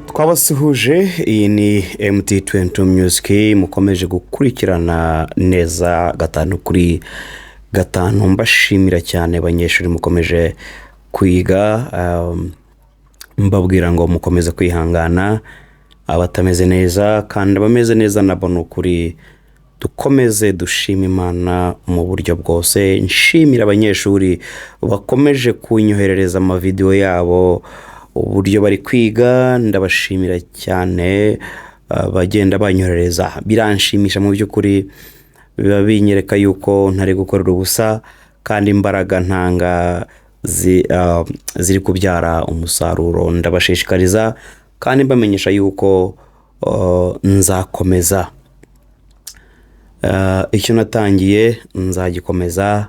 Twabasuhuje, iyi ni MT22 Music mukomeje gukurikirana neza 5 kuri 5. Mbashimira cyane abanyeshuri mukomeje kwiga, mbabwira ngo mukomeze kwihangana abatameze neza, kandi abameze neza nabo ni ukuri dukomeze dushima Imana mu buryo bwose. Nshimira abanyeshuri bakomeje kunyoherereza amavidewo yabo uburyo bari kwiga, ndabashimira cyane. Bagenda banyoherereza, biranshimisha mu by'ukuri, biba binyereka yuko ntari gukorera ubusa kandi imbaraga ntanga ziri kubyara umusaruro. Ndabashishikariza kandi mbamenyesha yuko nzakomeza. Icyo natangiye nzagikomeza.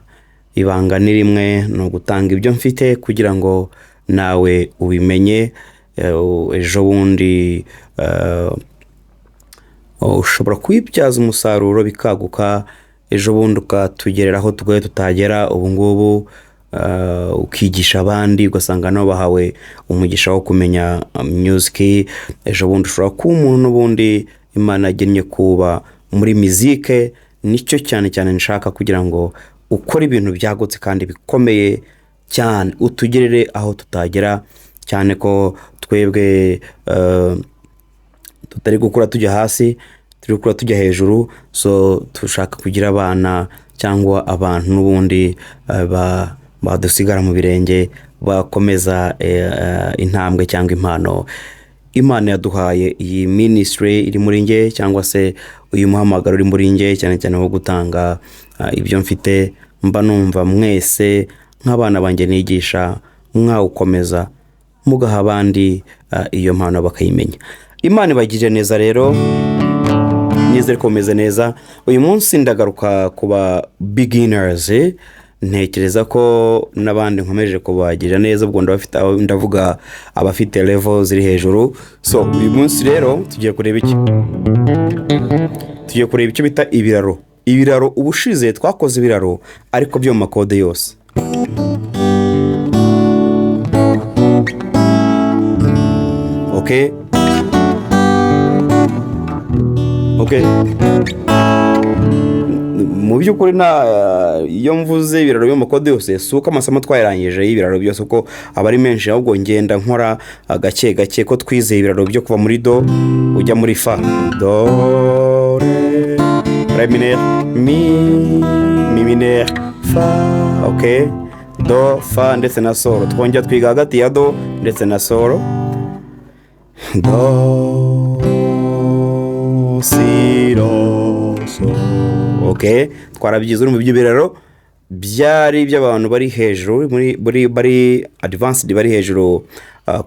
Ibanga ni rimwe, ni ugutanga ibyo mfite kugira ngo nawe ubimenye. Ejo bundi ushobora kubibyaza umusaruro bikaguka, ejo bundi ukatugerera aho tugoye tutagera ubu ngubu, ukigisha abandi ugasanga nabo bahawe umugisha wo kumenya music. Ejo bundi ushobora kuba umuntu n'ubundi Imana yagennye kuba muri mizike. Nicyo cyane cyane nshaka, kugira ngo ukore ibintu byagutse kandi bikomeye cyane, utugerere aho tutagera, cyane ko twebwe tutari gukura tujya hasi, turi gukura tujya hejuru. So dushaka kugira abana cyangwa abantu n'ubundi badusigara mu birenge, bakomeza intambwe cyangwa impano Imana yaduhaye, iyi ministry iri muri nge cyangwa se uyu muhamagaro uri muri nge, cyane cyane wo gutanga ibyo mfite. Mba numva mwese nk'abana banjye nigisha mwawukomeza, mugaha abandi iyo mpano bakayimenya. Imana ibagirire neza rero, nizere ko mumeze neza. Uyu munsi ndagaruka ku ba beginners. Ntekereza ko n'abandi nkomeje kubagirira neza, ubwo ndabafite, ndavuga abafite level ziri hejuru. So uyu munsi rero tugiye kureba iki? Tugiye kureba icyo bita ibiraro. Ibiraro, ubushize twakoze ibiraro ariko byo mu makode yose. Okay, mu by'ukuri nta iyo mvuze ibiraro byo mu makode yose, si uko amasomo twayarangije y'ibiraro byose uko aba ari menshi, ahubwo ngenda nkora gake gake ko twizeye ibiraro byo kuva muri do ujya muri fa: do, ré, ré mineur, mi, mi mineur, fa. Okay, do, fa ndetse na sol. Twongera twiga hagati ya do ndetse na sol: do, si, do, so. Okay, twarabyize. Urumva ibyo biraro byari iby'abantu bari hejuru muri bari advanced, bari hejuru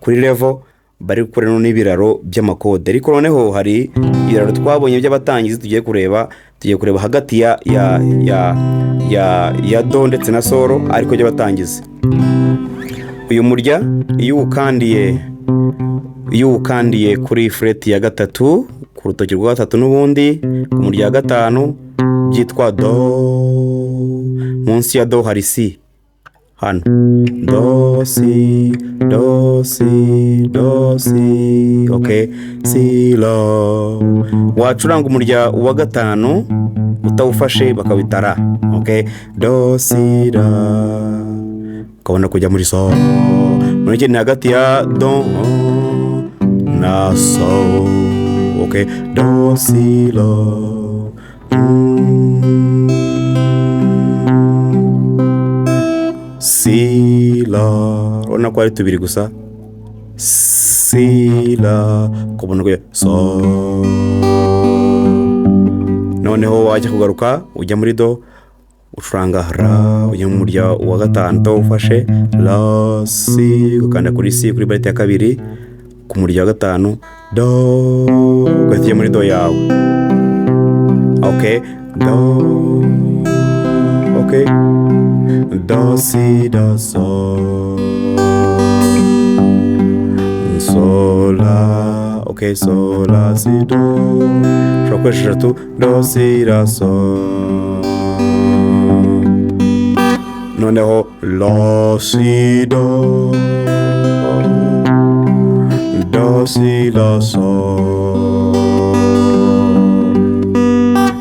kuri level, bari gukora n'ibiraro by'amakode. Ariko noneho hari ibiraro twabonye by'abatangizi tugiye kureba. Tugiye kureba hagati ya do ndetse na sol, ariko by'abatangizi. Uyu murya iyo uwukandiye kuri fret ya gatatu, ku rutoki rwa gatatu n'ubundi ku murya wa gatanu, byitwa do. Munsi ya do hari si hano: do, si, do, si, do, si, ok, si, la. Wacuranga umurya wa gatanu utawufashe bakawita ra. Ok, do, si, ra, ukabona kujya muri so. Muri iki ni hagati ya do na so. Ok, do, si, la. Si, la, urabona ko ari tubiri gusa. Si, la, ukabona kujya so. Noneho wajya kugaruka ujya muri do, ucuranga ra, ujya mu murya wa gatanu ufashe la, si, ugakanda kuri si kuri barrette ya kabiri ku murya wa gatanu, do, ugahita ujya muri do yawe. Ok, do, ok, do, si, do, so, so, la. Ok, so, la, si, do. Ushobora gukoresha eshatu: do, si, la, so, noneho la, si, do, do, si, la, so,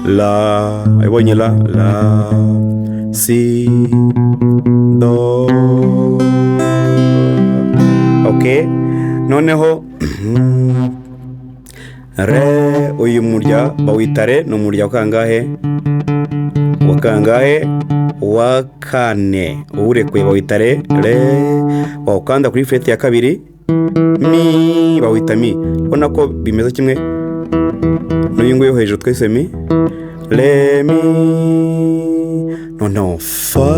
la. Ibonye la, la, si, do. Ok, noneho re. Uyu murya bawita re. Ni umurya wa kangahe? Wa kangahe? Wa kane. Uwurekuye bawita re. Re wawukanda kuri fret ya kabiri, mi, bawita mi. Ubona ko bimeze kimwe n'uyu nguyu hejuru twese mi, re, mi. Noneho fa.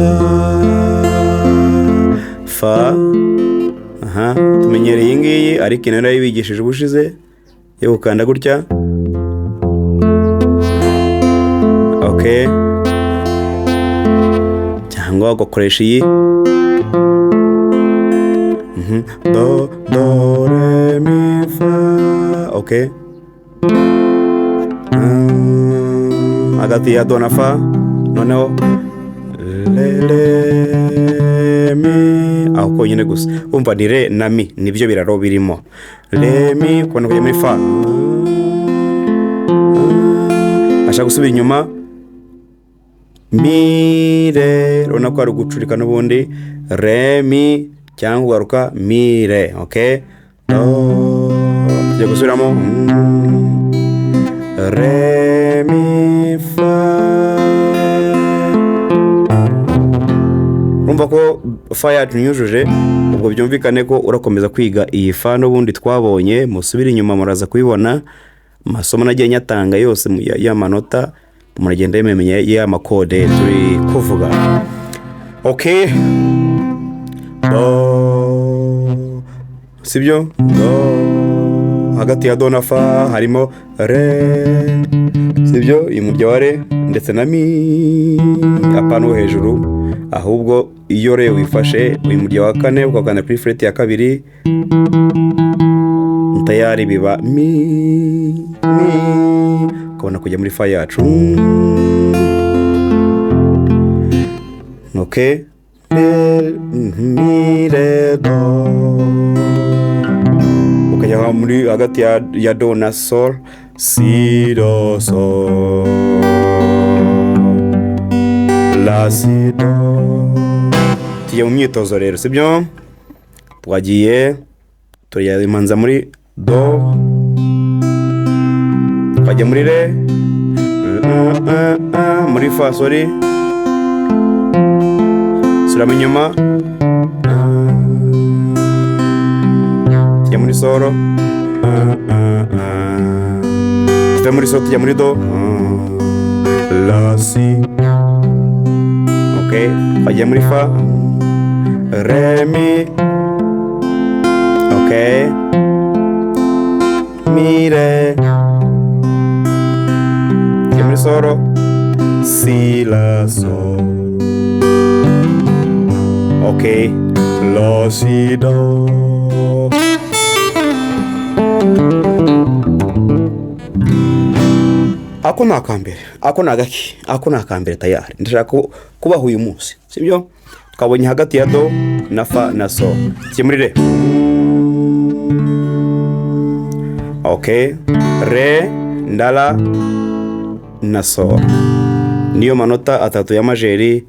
Fa, aha tumenyereye iyi ngiyi, ariko ino narayibigishije ubushize yo gukanda gutya. Ok, cyangwa ugakoresha iyi. Do, do, re, mi, fa. Ok. Hagati ya do na fa, noneho re, re, mi, aho konyine gusa. Umva, ni re na mi, nibyo biraro birimo: re, mi, ukabona kujya muri fa. Ashaka gusubira inyuma, mi, re. Urabona ko ari ugucurika n'ubundi re, mi, cyangwa ugaruka mi, re. Ok, do, tugiye gusubiramo. Re, mi, fa. Urumva ko fa yacu yujuje. Ubwo byumvikane ko urakomeza kwiga iyi fa n'ubundi twabonye. Musubire inyuma, muraza kubibona. Amasomo nagiye nyatanga yose y'amanota, muragenda mumenya y'amakode turi kuvuga. Ok, do, sibyo? Do, hagati ya do na fa harimo re, sibyo? Uyu murya wa re ndetse na mi, apana wo hejuru. Ahubwo iyo re wifashe uyu murya wa kane, ukakanda kuri fret ya kabiri, tayari biba mi, mi, ukabona kujya muri fa yacu. Ok, mi, re, do, ukajya muri hagati ya do na sol: si, do, sol, la, si, do. Tujya mu myitozo rero, sibyo? Twagiye turayimanza muri do, twajya muri re, muri fa, sorry, subiramo inyuma, tujya muri sol, tuve muri sol tujya muri do. La, si. Ok, twajya muri fa, re, mi. Ok, mi, re. Tujya muri soro, si, la, so. Ok, la, si, do. Ako ni akambere, ako ni agaki, ako ni akambere tayari. Ndashaka kubaha uyu munsi, sibyo? Twabonye hagati ya do na fa na so. Tujye muri re. Ok, re, ndala na so. Niyo manota atatu ya majeri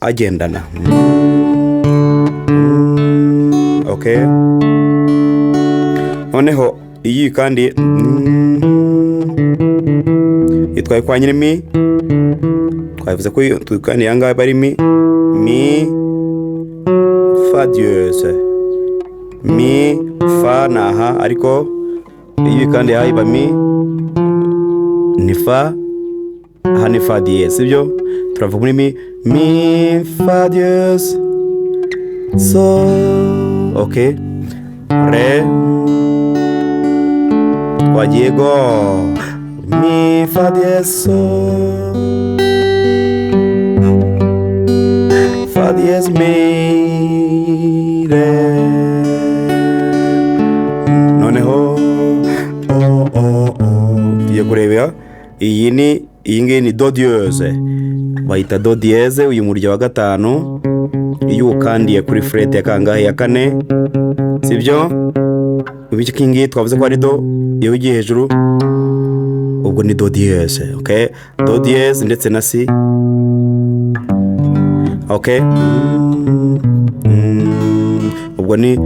agendana. Ok, noneho iyi kandi itwaye kwa nyiri mi, twavuze ko kandi iya ngaya ari mi, mi fa dièse, mi fa ni aha, ariko iyi kandi aha iba mi ni fa, aha ni fa dièse, sibyo? Turavuga muri mi, mi fa dièse, so. Ok, re, twagiye go, mi fa dièse, so, fa dièse, mi, re. Noneho o o o, tugiye kureba iyi ni, iyi ngiyi ni do dièse, bayita do dièse. Uyu murya wa gatanu iyo ukandiye kuri fret ya kangahe? Ya kane, sibyo? Iki ngiyi twavuze ko ari do, iyo ugiye hejuru ubwo ni do dièse. Ok, do dièse ndetse na si. Ok, ubwo ni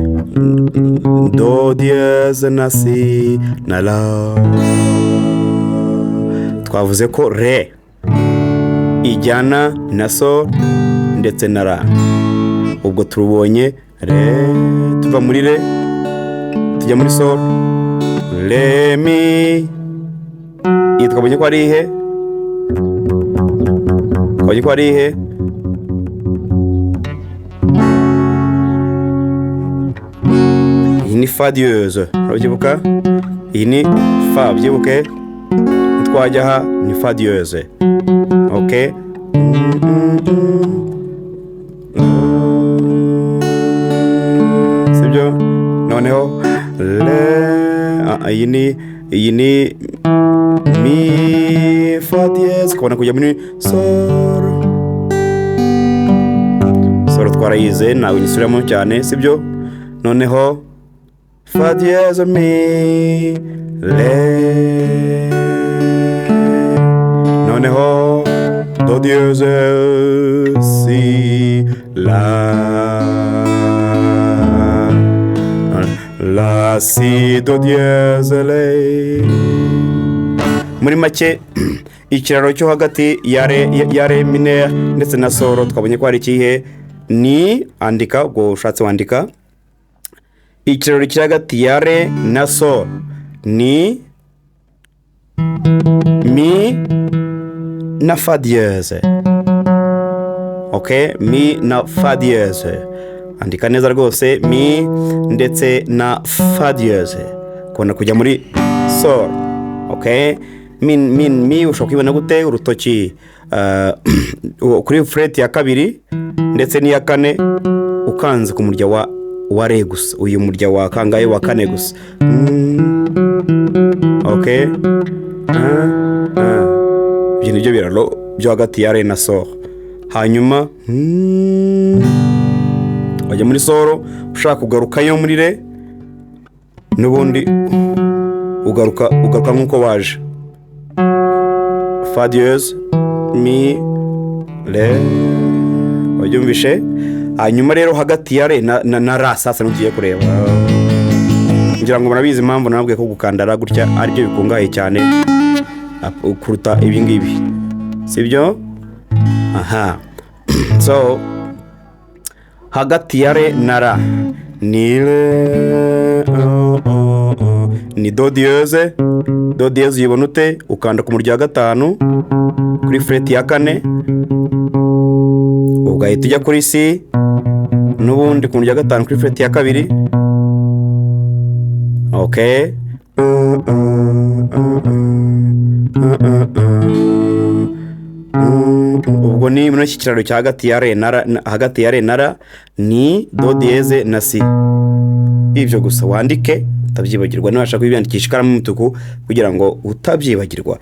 do dièse na si na la. Twavuze ko re ijyana na so ndetse na ra. Ubwo turubonye re, tuva muri re tujya muri sol, re mi. Iyi twabonye ko ari ihe, twabonye ko ari ihe, iyi ni fa dièse, urabyibuka? Iyi ni fa, byibuke, twajya aha ni fa dièse. Ok, sibyo? Noneho le, iyi ni, iyi ni mi fa dièse, ukabona kujya muri sol. Sol twarayize, ntabwo nyisubiramo cyane, sibyo? Noneho fa dièse, mi, re. Noneho do dièse, si, la, la, si, do dièse, re. Muri make ikiraro cyo hagati ya re, ya re mineur ndetse na soro twabonye ko ari ikihe? Ni andika, ubwo ushatse wandika. Ikiraro kiri hagati ya re na sol ni mi na fa dièse. Ok, mi na fa dièse, andika neza rwose, mi ndetse na fa dièse, kubona kujya muri sol. Ok, mi, mi, mi ushobora kwibona gute? Urutoki kuri fret ya kabiri ndetse n'iya kane, ukanze ku murya wa re gusa, uyu murya wa kangahe? Wa kane gusa. Ok, ibyo nibyo biraro byo hagati ya re na sol. Hanyuma wajya muri soro, ushaka kugarukayo muri re, n'ubundi ugaruka nk'uko waje, fa dièse, mi, re, wabyumvishe? Hanyuma rero hagati ya re na ra sasa ntugiye kureba, ngira ngo murabizi impamvu nababwiye ko gukanda ra gutya aribyo bikungahaye cyane kuruta ibi ngibi, sibyo? Aha, so hagati ya re na ra ni re, o, o, o, Ni do dièse. Do dièse uyibona ute? Ukanda ku murya wa gatanu kuri fret ya kane, ugahita ujya kuri C n'ubundi ku murya wa gatanu kuri fret ya kabiri. Okay. Ubwo ni muri iki kiraro cya hagati ya re na ra, hagati ya re na ra ni do dièse na C. Ibyo gusa wandike utabyibagirwa. Niba washaka kubyandikisha ikaramu y'umutuku kugira ngo utabyibagirwa.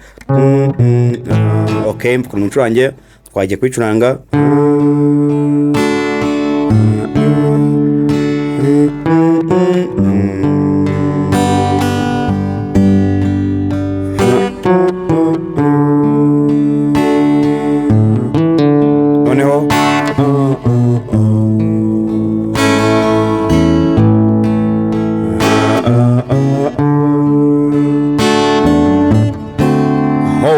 Okay, ku mucurange twagiye kuyicuranga. Noneho ho.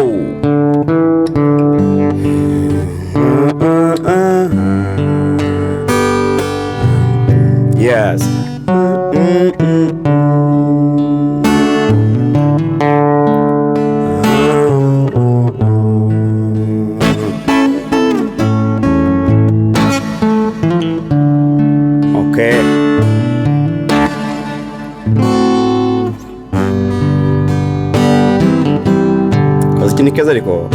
Yes. Okay. Akazi ni keza ariko.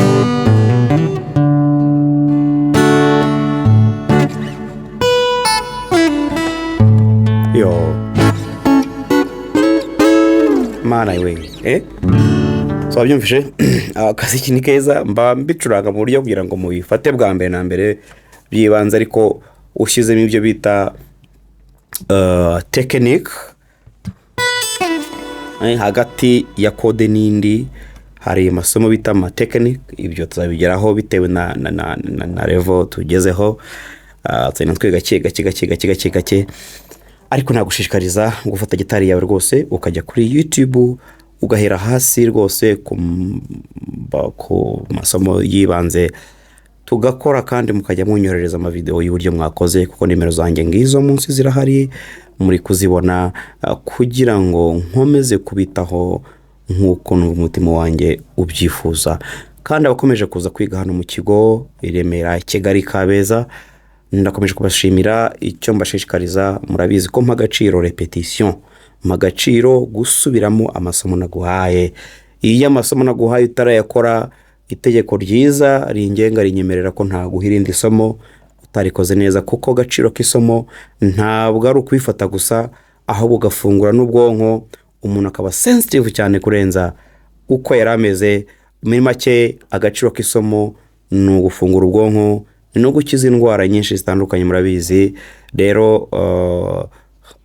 Yo. Mana we. Eh? So wabyumvise, akazi ni keza, mba mbicuranga mu buryo kugira ngo mubifate bwa mbere na mbere byibanze, ariko ushyizemo ibyo bita technique hagati ya kode n'indi hari amasomo bita ama technique. Ibyo tuzabigeraho bitewe na level tugezeho. Tugenda twiga gake gake gake gake gake gake, ariko nagushishikariza gufata gitari yawe rwose ukajya kuri YouTube ugahera hasi rwose ku masomo yibanze tugakora, kandi mukajya munyoherereza amavideo y'uburyo mwakoze, kuko nimero zanjye ngizo munsi zirahari muri kuzibona, kugira ngo nkomeze kubitaho nk'uko umutima wanjye ubyifuza. Kandi abakomeje kuza kwiga hano mu kigo i Remera, Kigali, Kabeza, ndakomeje kubashimira. Icyo mbashishikariza, murabizi ko mpa agaciro repetition, mpa agaciro gusubiramo amasomo naguhaye. Iyo amasomo naguhaye utarayakora, itegeko ryiza ringenga rinyemerera ko ntaguha irindi somo utarikoze neza, kuko agaciro k'isomo ntabwo ari ukubifata gusa, ahubwo ugafungura n'ubwonko, umuntu akaba sensitive cyane kurenza uko yari ameze. Muri make, agaciro k'isomo ni ugufungura ubwonko, ni no gukiza indwara nyinshi zitandukanye, murabizi. Rero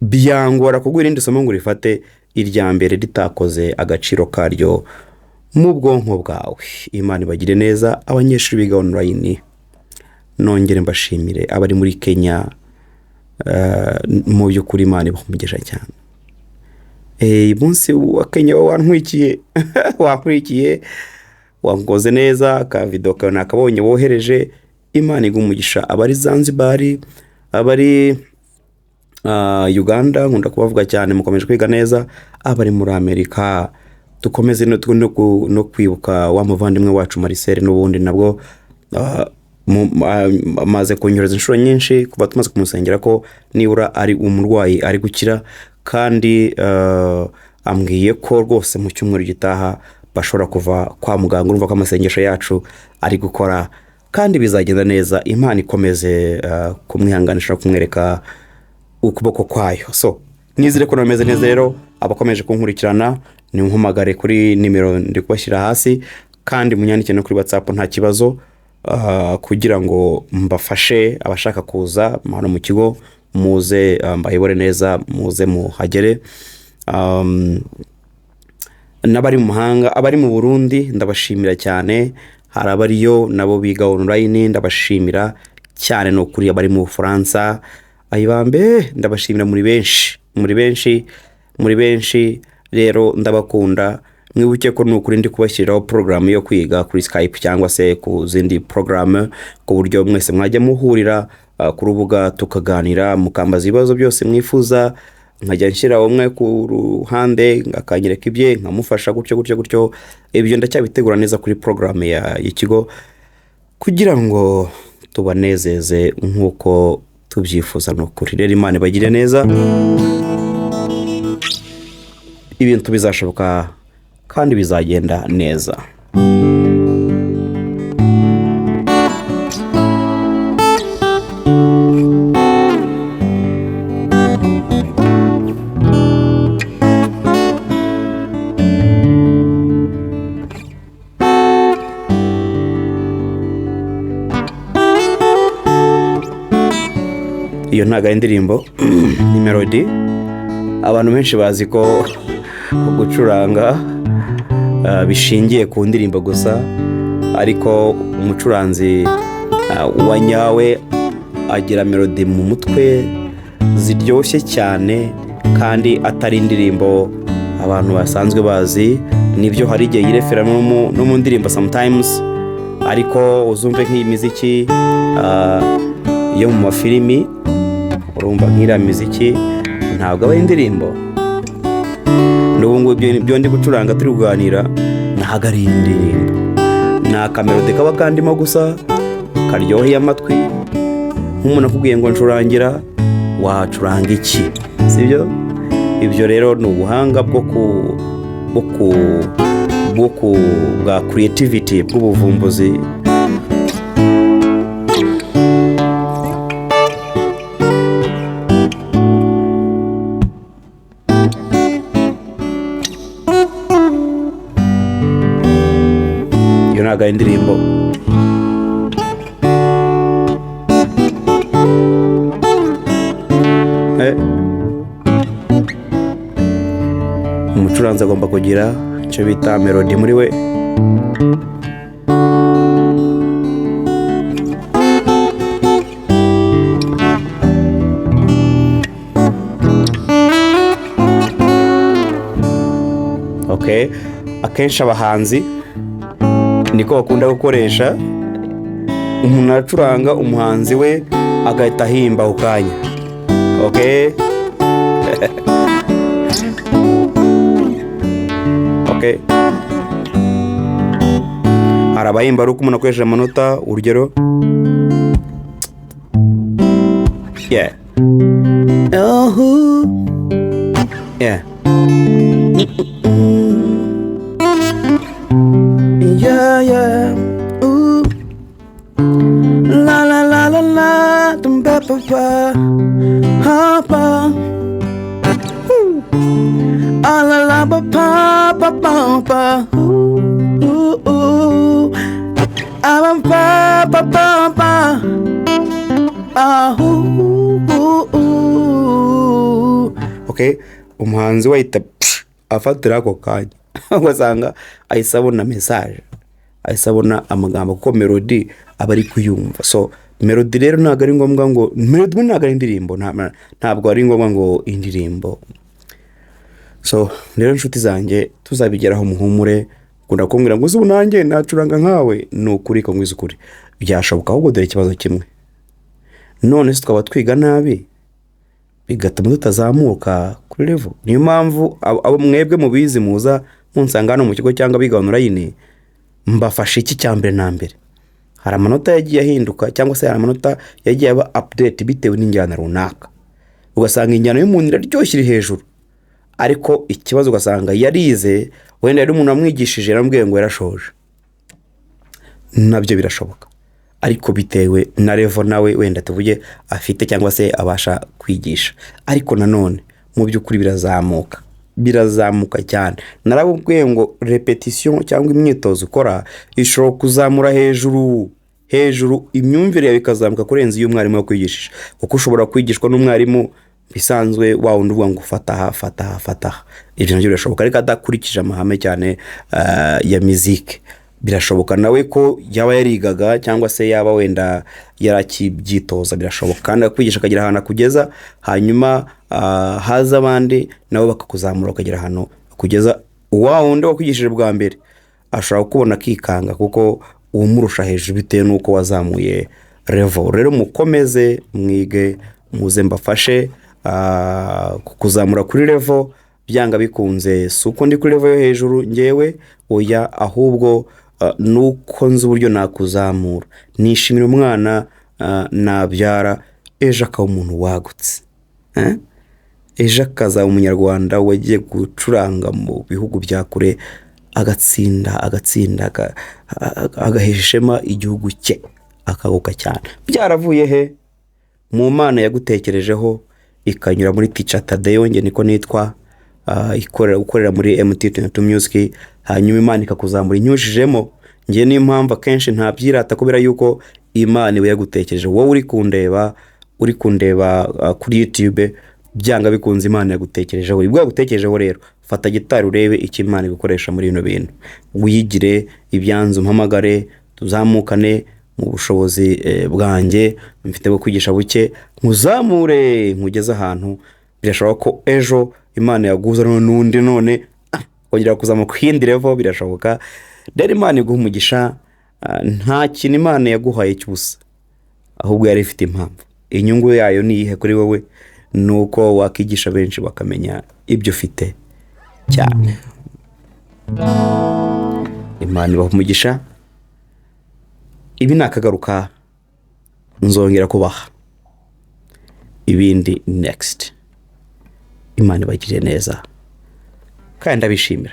byangora kuguha irindi somo ngo urifate irya mbere ritakoze agaciro karyo mu bwonko bwawe. Imana ibagire neza. Abanyeshuri biga online, nongere mbashimire. Abari muri Kenya, mu by'ukuri Imana ibaha umugisha cyane. Umunsi wa Kenya wantwikiye, wankurikiye, wankoze neza, ka video kawe nakabonye wohereje. Imana iguha umugisha. Abari Zanzibar, abari Uganda, nkunda kubavuga cyane, mukomeje kwiga neza. Abari muri Amerika, dukomeze no kwibuka wa muvandimwe wacu Marcel, n'ubundi nabwo amaze kunyohereza inshuro nyinshi kuva tumaze kumusengera ko nibura ari umurwayi ari gukira, kandi ambwiye ko rwose mu cyumweru gitaha bashobora kuva kwa muganga. Urumva ko amasengesho yacu ari gukora kandi bizagenda neza. Imana ikomeze kumwihanganisha no kumwereka ukuboko kwayo. So nizere ko nameze neza. Rero abakomeje kunkurikirana, nimumpamagare kuri nimero ndi kubashyira hasi, kandi munyandike no kuri WhatsApp nta kibazo, kugira ngo mbafashe. Abashaka kuza hano mu kigo, muze mbayobore neza, muze muhagere. N'abari mu mahanga, abari mu Burundi ndabashimira cyane. Hari abariyo nabo biga online, ndabashimira cyane ni ukuri. Abari mu Bufaransa, ayibambe, ndabashimira, muri benshi, muri benshi, muri benshi. Rero ndabakunda. Mwibuke ko ni ukuri ndi kubashyiriraho porogaramu yo kwiga kuri Skype cyangwa se ku zindi porogaramu, ku buryo mwese mwajya muhurira ku rubuga tukaganira, mukambaza ibibazo byose mwifuza. Nkajya nshyira umwe ku ruhande akanyereka ibye, nkamufasha gutyo gutyo gutyo. Ibyo ndacyabitegura neza kuri porogaramu y'ikigo kugira ngo tubanezeze nk'uko tubyifuza. Ni ukuri rero, Imana ibagire neza, ibintu bizashoboka kandi bizagenda neza. Iyo ntabwo ari indirimbo, ni melody. Abantu benshi bazi ko gucuranga bishingiye ku ndirimbo gusa, ariko umucuranzi wa nyawe agira melody mu mutwe ziryoshye cyane kandi atari indirimbo abantu basanzwe bazi. Nibyo, hari igihe yirefera no mu ndirimbo sometimes, ariko uzumve nk'iyi miziki yo mu mafilimi, urumva nk'iriya miziki ntabwo aba ari indirimbo. N'ubu ngubu ibyo ndi gucuranga turi kuganira ntabwo ari indirimbo, ni akamelody kaba kandimo gusa karyoheye amatwi. Nk'umuntu akubwiye ngo ncurangira, wacuranga iki? Sibyo? Ibyo rero ni ubuhanga bwo ku bwo ku bwo ku bwa creativity, bw'ubuvumbuzi. Iyo ntabwo ari indirimbo. Umucuranzi agomba kugira icyo bita melody muri we. Okay. Akenshi abahanzi niko bakunda gukoresha. Umuntu aracuranga, umuhanzi we agahita ahimba ako kanya. Okay, hari abahimba ari uko umuntu akoresheje amanota. Urugero, yeah. Oh, yeah. Yeah. Ooh. La la la la la, dum ba ba ba, ha ba. Ooh. Ah la la ba pa ba ba ba. Ooh ooh ooh. Ah ba ba ba ba ba. Ah ooh ooh ooh. Okay, umuhanzi we ahita psh, afatira ako kanya, ugasanga ahise abona message, ahise abona amagambo, kuko melody aba ari kuyumva. So melody rero ntabwo ari ngombwa ngo melody ntabwo ari indirimbo, ntabwo ari ngombwa ngo indirimbo. So rero inshuti zanjye, tuzabigeraho, muhumure. Ukunda kumbwira ngo uzi ubu nanjye nacuranga nkawe. Ni ukuri ko ngwiza ukuri, byashoboka. Ahubwo dore ikibazo kimwe: none se twaba twiga nabi bigatuma tutazamuka kuri level? Niyo mpamvu abo mwebwe mubizi muza munsanga hano mu kigo cyangwa biga online, mbafasha iki? Cya mbere na mbere, hari amanota yagiye ahinduka cyangwa se hari amanota yagiye aba update bitewe n'injyana runaka. Ugasanga injyana y'umuntu iraryoshye, iri hejuru, ariko ikibazo ugasanga yarize wenda yari umuntu wamwigishije yaramubwiye ngo yarashoje. Nabyo birashoboka, ariko bitewe na level nawe wenda tuvuge afite cyangwa se abasha kwigisha. Ariko nanone mu by'ukuri birazamuka, birazamuka cyane. Narabubwiye ngo repetition cyangwa imyitozo ukora ishobora kuzamura hejuru hejuru, imyumvire yawe ikazamuka kurenza iyo umwarimu yakwigishije, kuko ushobora kwigishwa n'umwarimu bisanzwe, wa wundi uvuga ngo fata aha, fata aha, fata aha. Ibyo nabyo birashoboka, ariko adakurikije amahame cyane ya mizike. Birashoboka nawe ko yaba yarigaga cyangwa se yaba wenda yarakibyitoza, birashoboka kandi akwigisha akagera ahantu akugeza, hanyuma haza abandi nabo bakakuzamura ukagera ahantu akugeza. Wa wundi wakwigishije bwa mbere ashobora kukubona akikanga kuko umurusha hejuru bitewe n'uko wazamuye level. Rero mukomeze mwige, muze mbafashe. kukuzamura kuri level. Byanga bikunze, si uko ndi kuri level yo hejuru ngewe, oya, ahubwo ni uko nzi uburyo nakuzamura. Nishimira umwana nabyara ejo akaba umuntu wagutse, eh? Ejo akazaba umunyarwanda wagiye gucuranga mu bihugu bya kure, agatsinda, agatsinda, agahesha ishema igihugu cye, akaguka cyane. Byaravuye he? Mu Mana yagutekerejeho, ikanyura muri Teacher Tadeyo, nge niko nitwa, ikorera, ukorera muri MT22 Music, hanyuma Imana ikakuzamura inyujijemo nge. Niyo mpamvu akenshi ntabyirata, kubera yuko Imana iba yagutekereje. Wowe uri kundeba, uri kundeba kuri YouTube, byanga bikunze Imana yagutekerejeho. Ibwo yagutekerejeho rero, fata gitari urebe icyo Imana igukoresha muri bino bintu, wiyigire ibyanzu, umpamagare tuzamukane mu bushobozi bwanjye mfite bwo kwigisha buke, nkuzamure nkugeze ahantu. Birashoboka ko ejo Imana yaguza n'undi none kongera kuzamuka ku yindi level, birashoboka. Rero Imana iguha umugisha. Nta kintu Imana yaguhaye cy'ubusa, ahubwo yari ifite impamvu. Inyungu yayo ni iyihe kuri wowe? Ni uko wakigisha benshi bakamenya ibyo ufite cyane. Imana ibaha umugisha. Ibi ni akagaruka, nzongera kubaha ibindi next. Imana ibagirire neza kandi ndabishimira.